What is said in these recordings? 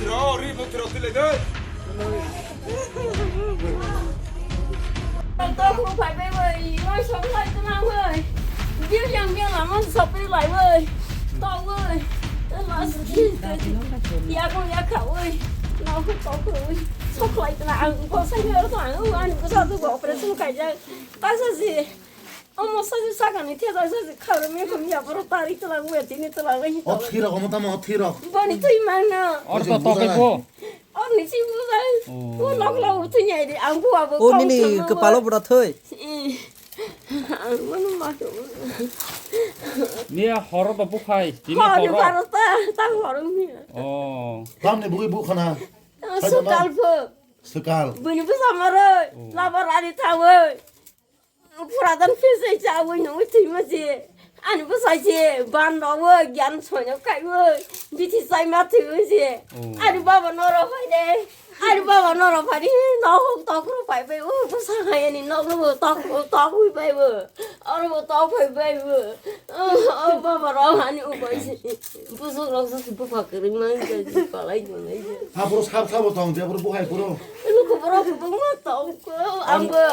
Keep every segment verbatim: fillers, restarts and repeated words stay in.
Ro, ri, bo, tiro, tile, de. Tokro phai bai bai, oi, sok lai tma bai. Bil yang bil lamon sopri lai bai. Tok bai. Mas ya ko ya kha bai. No ko tok bai. Sok lai tma ang ko sai ro to ang ani ko sa to operation kai ja. Ta sa si. Omo sasu sakani thesa sasu kharu me khum ya boro tari tla we tini tla we hi O to. Thirok omo tamo o thirok. Boni tui mangno. Or to Ojo tokai buza. Bo. Or ni si buza. Oh. O nok lo tui nyai di ang bu abo. O kau nini sama kepala bo. Bura thoi. Eh. Ang manu ma to. Ni horo to bukhai. Tini horo. Horo. Baro ta ta horo mi. Oh. Tamni bugui bukhana. Sukal pho. Sukal. Bini busa maro. Oh. Labar ari thawe. Puradan phese chawi no thwi ma je. Ani bwsai je ban ro wo gyan sono kai wo. Bithi sai ma thwi wo je. Oh. Ani baba no ro phai de. Ani baba no ro phai de. No hok tok ro phai bai wo. Bwsa hai ani no ro tok tok wi bai wo. Aro wo tok phai bai wo. Oh, oh, baba ro ani u bai je. Busuk rok sa si bupha kwrwi ma je. Palai mo nai je. Ha bro sab sabo tong je bro buhai bro. Luku bro bung ma tong ko. Ang bo.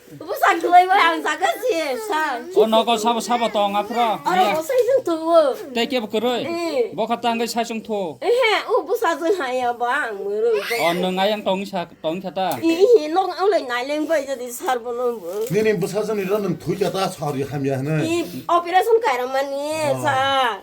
Bwsa kwlai bai ang jaga si sa. O nogo sabo sabo tong aphro. Aro bwsai jwng thuo. Tei kebo kwrwi. Eh. Bokha tangwi sai chwng thu. Ehe, o bwsa jwng haya ba ang muru. O nwng ayang tong sa tong kha ta. Ehe, nok ang lai nai leng bai jadi sar bono bo. Nini bwsa jwng ni ro nwng thui kha ta sari hamya hne. I operation kaira mani sa.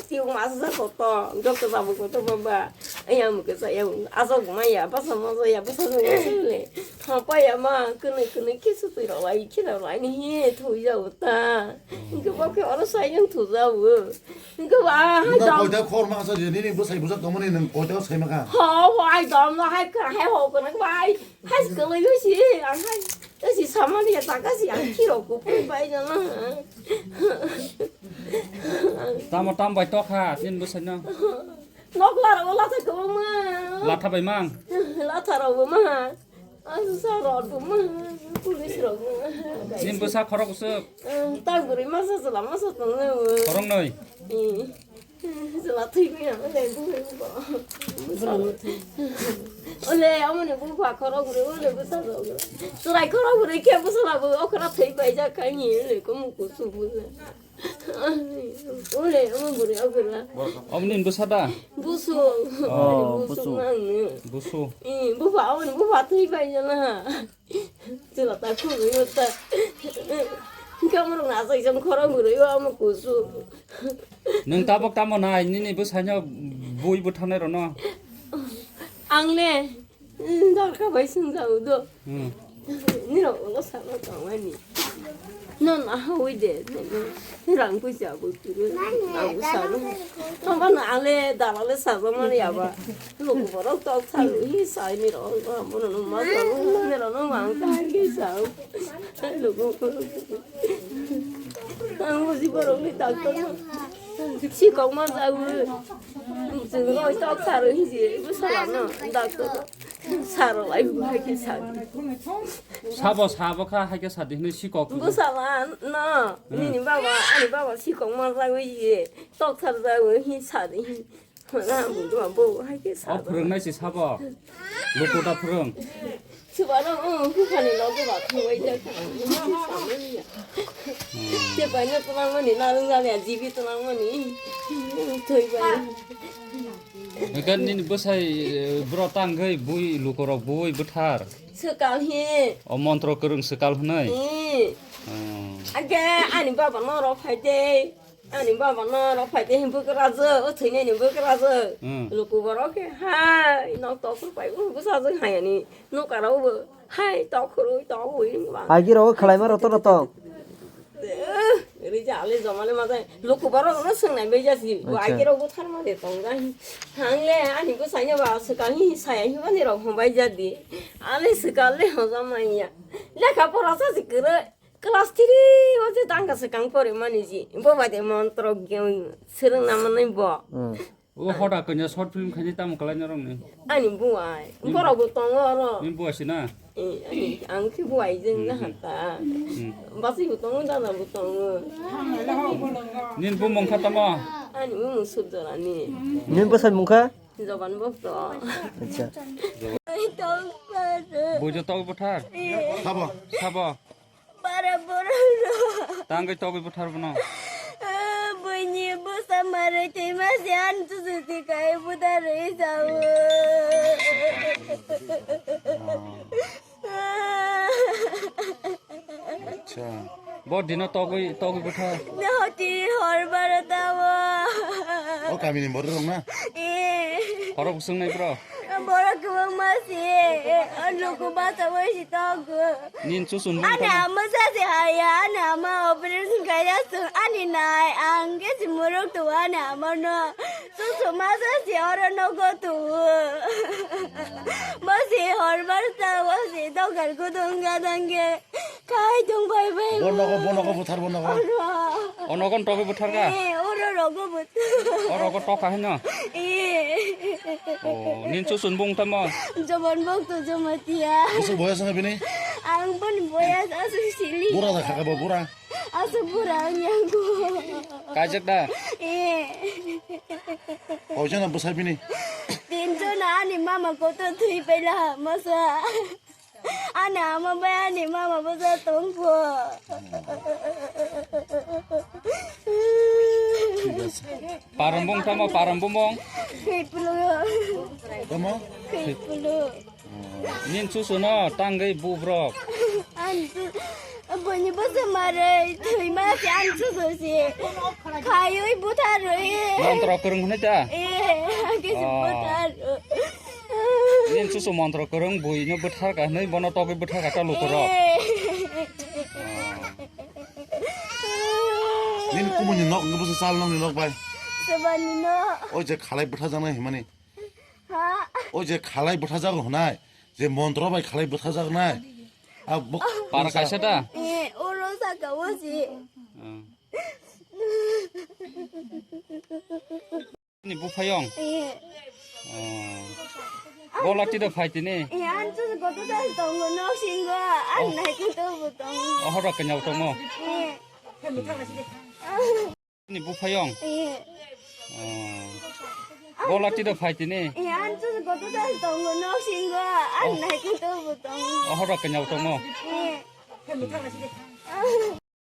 Tiung masa sa koto. Doctor babu koto baba. Ayang mukhe sa ayang. Asok maya basa moso ya bwsa jwng sile. Thapaya ma, kwnwi kwnwi khe swtwi rok lai, khe rok lai ni hi thwi jago ta. Hwnkhe bo khe oro sai wng thu jago. Hwnkhe bo a hai Nang dam. Koita khor ma sa je, nini bwsai bwsai tongmani nang koita sai ma kha. Ho, ho, ai dam no hai kha, hai ho kwnwi bai. Hai kwlwi bai si, ang hai. Ta si samani ya taka si, ang khi rok ko pui bai jana. Tamo tam bai tokha, nini bwsai no. Nok lara o latha kwbangma. Latha bai mang. Latha rok bo ma. Ang sa rok bo ma. Police rok bo ma. Nini bwsa khorok usuk. Eh, ta bwrwi masa chwla masa tongo. Khorok noi. Eh. Chwla thwi maya ma le bo bo. Ole, amoni bupha khorok bwrwi, ole bwsa rok. Chwrai khorok bwrwi khe bwsa rok bo okra thwi bai jak kha ni, ole komo kusu bwsa. Ule, omo bwrwi, o bwrwi. Omo nini bwsa da? Busu. Oh, busu. Busu. Mang ni. Busu. Eh, bupha, omo ni bupha thwi pai jana. Chwla ta khurwi ta. Kamrok na sai jang khorang bwrwi, omo kusu. Nwng tabok tamo nai, nini bwsano bui bwthanai rono? Ang le. Dorkha bai swngjao do. Hmm. Nirok ulo salo tongmani. Non ahawi de. Rang puisa bo turu. Abu salo. Tongba na ale dalale salo mani aba. Luku borok tok salo hi sai nirok. Bono no ma salo. Nirok no ma ang kai ke sao. Luku. Ang buji borok ni doctor no. Sikok ma jawi. Chwng roi tok saro hiji bwsala no doctor saro lai bu hai khe sadi. Sabo sabo kha hai khe sadi hwnwi sikok. Bwsala no nini baba ani baba sikok ma jawi ye tok sar jawi hi sadi hi. Mana bu dua bo hai khe sadi. O phwrwngnai si sabo. Luku da phwrwng. Chwbano, oh, buphani logo ba thangbai jak. Tepaino twlangmani, narwng jani, jibi twlangmani. Thwibai. Hwnkhe nini bwsai, eh, bwrok tangwi bui lukorok bui bwthar. Swkal hi. O montro kwrwng swkal hwnwi. Hi. Oh. Age ani baba norok phai de. Ani baba no rok phai tei bwkrajwk, o thwinaini bwkrajwk. Hmm. Luku borok khe hai nok tok phuru pai, o bwsajwk hai ani nokara o bo hai tok phuru tok hui ba. Agi rok khlai ma roto roto. Eh, rija ale jomale ma jai. Luku borok no swngnai bai jasi. Bo acha. Agi rok bo tharma de tong jai. Hangle ani bwsai no ba swkang hi saya hi mani rok hom bai jadi. Ale swkang le hojam manya. Lekha pora sa si kwrwi. Class three o je tangka swkang pore mani ji. Bo bai de montro ge swrwng na manai bo. Hmm. O hoda kanya short film khaini tamo kalai norok ni. Ani buai. Ni borok bo tongo oro. Ni buai sina. Eh, ani ang khe buai jeng na hata. Hmm. Basi bo tongo dada bo tongo. Nin bumung kha tamo? Ani bumung Sujorani. Nin bwsai mung kha? Joban bok to. Acha. Ai tong par. Bujo togwi buthar. Sabo. Sabo. Para borok. Tangwi togwi buthar bono. Buini busa marai tei masi an tu suti kai buthar rei sao. Acha. Bo dino togwi, togwi bwtha. Hoti hor baro tawo. O kamini borok rok na? Eh. Horok swng nai bro. Borok kwbangma si. Luku basa wai si togo. Nin chusun bung. Ani ama sa si haya, ani ama operation kaya sung, ani nai, ang ke si muruk tu ani ama no. Chusu masa si oro nogo tu. Masi hor barsa, masi dogar kudung gadang ge. Kai dong bai bai. Bonogo, bonogo buthar bonogo. Oro. Onogon togo buthar ka? Eh, oro rogo buthar. Orogo toka hino? Eh. Oh, nin chusun bung tamo? Joban bok to jomatia. Busuk boyas na bini? Ang pun boyas asu sili. Bura da khaka bo bura. Asu bura ang yang ko. Kajak da? Eh. Koi jana bwsai bini? Tinjon ani mama koto thui paila masa. Ani ama bai ani mama bwsa tongkho. Parambung tamo parambung. Khiplu. Tamo? Khiplu. Nin chusuno tangwi bubrok. An tu, boni bwsa marai thwima si an chusu si. Khayui butharui. Montro kwrwng hwnwi ta? Eh, kisi Oh. Buthar. Nin chusu montro kwrwng buino buthar ka hwnwi bono togwi buthar ka ta lukurok. Eh. Nini kumuni nok wngkha bwsa chal nokni nok bai. Sebani no. Oi je khalai bwtha janai himani. Ha? O je khalai bwthajago hwnai, je montro bai khalai bwthajaknai. A bo-, Para kaisa da? Eh, oro saka o si. Hmm. Ni buphayong? Eh. Oh. Bola tida phai tini? Eh, an tu goto da tongo nok singo, an Oh. Nai kuto bo tongo. Oh, horo kenyau tongo? Eh. Ni buphayong? Eh. Oh. Bola tida phai tini? Eh, an tu goto da tongo nok singo, an Oh. Nai kuto bo tongo. Oh, horo kenyau tongo? Eh.